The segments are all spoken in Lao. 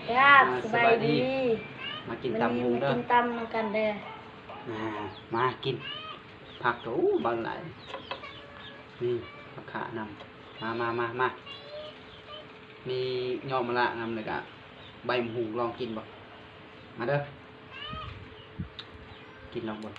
ຄັບ ອ່າ ສະບາຍດີ ສະບາຍດີ ມາກິນຕຳຫຸງເດີ ມື້ນີ້ມາກິນຕຳນຳກັນເດີ ອ່າ ມາກິນຜັກ ໂອ້ ບັກຫຼາຍ ນີ້ ຜັກຂານຳ ມາ ມາ ມາ ມາ ມີຍອດມະລະນຳ ແລ້ວກະໃບໝາກຫຸ່ງ ລອງກິນເບິ່ງ ມາເດີ ກິນລອງເບິ່ງ.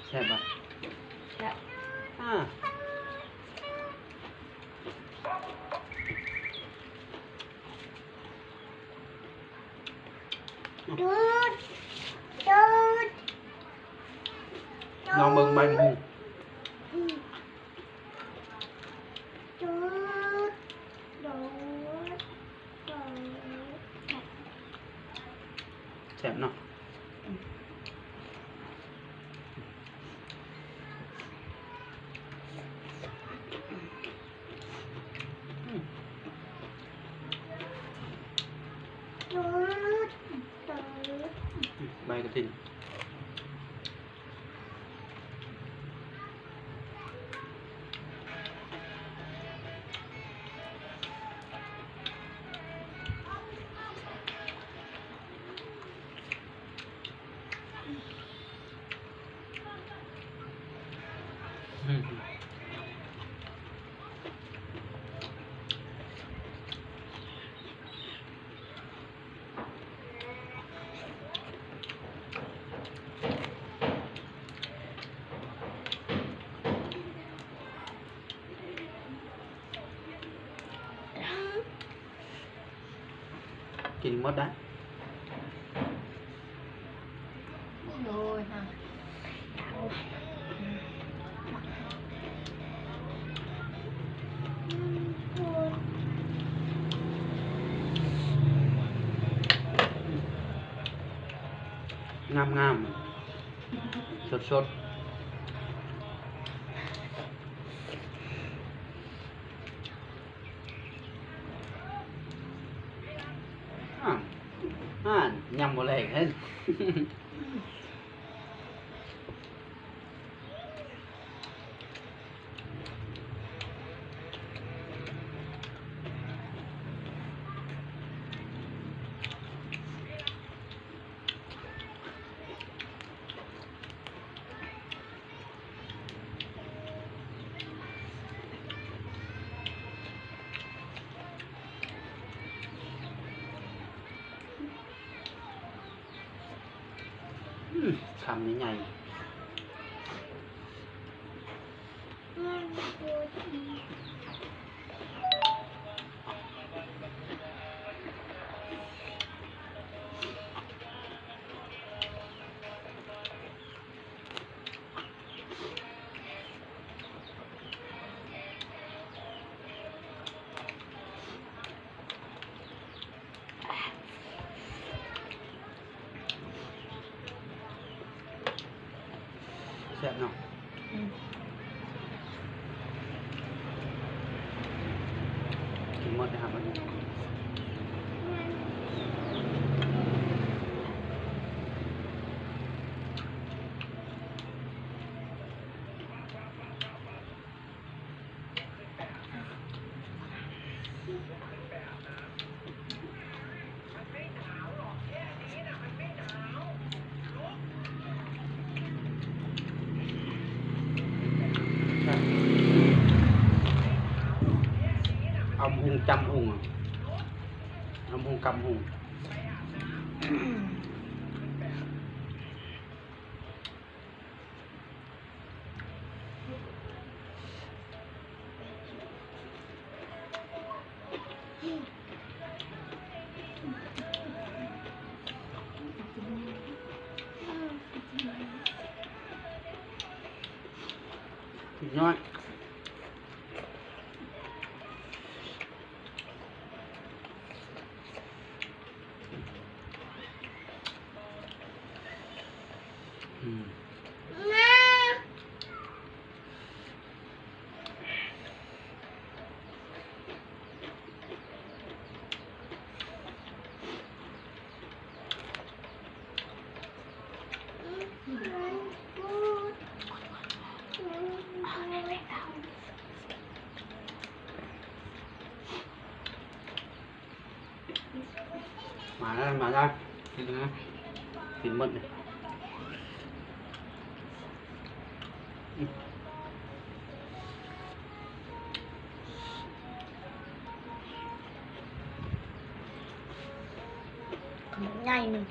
ແຊບບໍ່? ແຊບ ອ່າ ດູດ ດູດ ລອງເບິ່ງໃບໝາກຫຸ່ງ ອືມ ຈູດ ໂດດ ໂດດ ແຊບເນາະ ອືມ ອືມ ຈູດ ໂດດ ອືມ ໃບກະຖິນ. ກິນໝົດໄດ້ ໂອ້ຍ ງາມໆ ສົດໆ. ອ່າ ອ່າ ຍຳບໍ່ແລງເດ້. ອືມ ຄຳໃຫຍ່ໆ. ແຊບເນາະ ອືມ ກິນໝົດເລີຍຫາບັດນີ້. ອຳຫຸງ ຈຳຫຸງ ອຳຫຸງ ກຳຫຸງ. ນ້ອຍ. ອືມ ອືມ. ມາແລ້ວ ມາແລ້ວ ກິນນະ ກິນໝົດນີ້. ຄຳໃຫຍ່ໜຶ່ງ.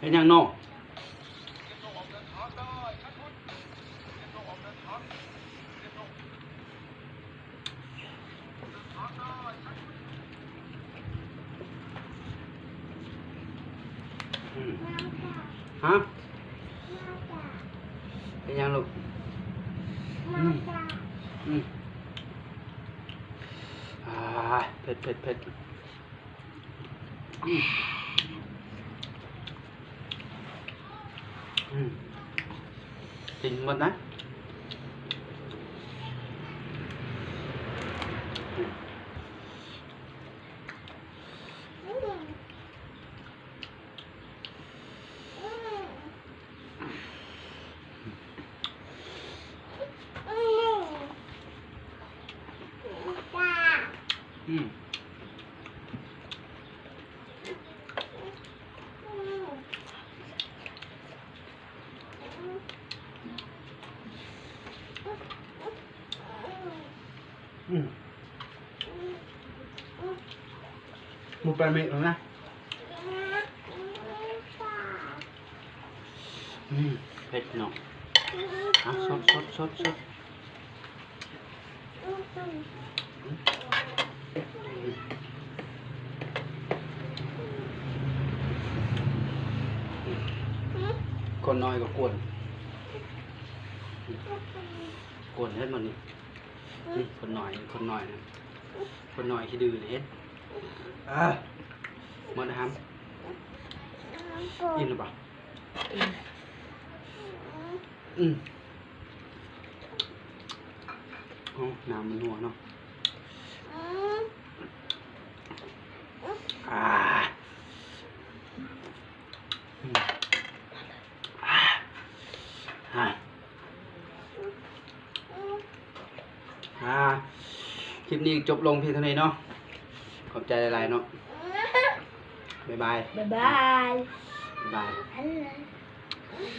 ເຮັດຫຍັງນ້ອງ? ອືມ ຮະ? ເປັນຫຍັງລູກ? ອືມ ອືມ ອ່າ ເຜັດ ເຜັດ ເຜັດ. ອືມ ອືມ ກິນໝົດນະ. ອືມ ອືມ ອືມ ໝູ່ແປດເມັດແລ້ວນະ. ອືມ ເຜັດເນາະ. ອ່ະ ສົດ ສົດ ສົດ ສົດ. ຄົນນ້ອຍກໍກວນ ກວນເຮັດມັນນີ້. ອືມ ຄົນນ້ອຍ ຄົນນ້ອຍນະ ຄົນນ້ອຍຂີ້ດື້ເຮັດ. ເອີ ໝົດອາຫານ ອີ່ມແລ້ວບໍ່? ອືມ ອືມ ໂອ້ ນ້ຳມັນຫົວເນາະ. ອືມ ອ່າ ອືມ ອ່າ ອ່າ ຄລິບນີ້ຈົບລົງພຽງເທົ່ານີ້ເນາະ. ຂອບໃຈຫຼາຍໆເນາະ. ບາຍບາຍ ບາຍບາຍ ບາຍບາຍ.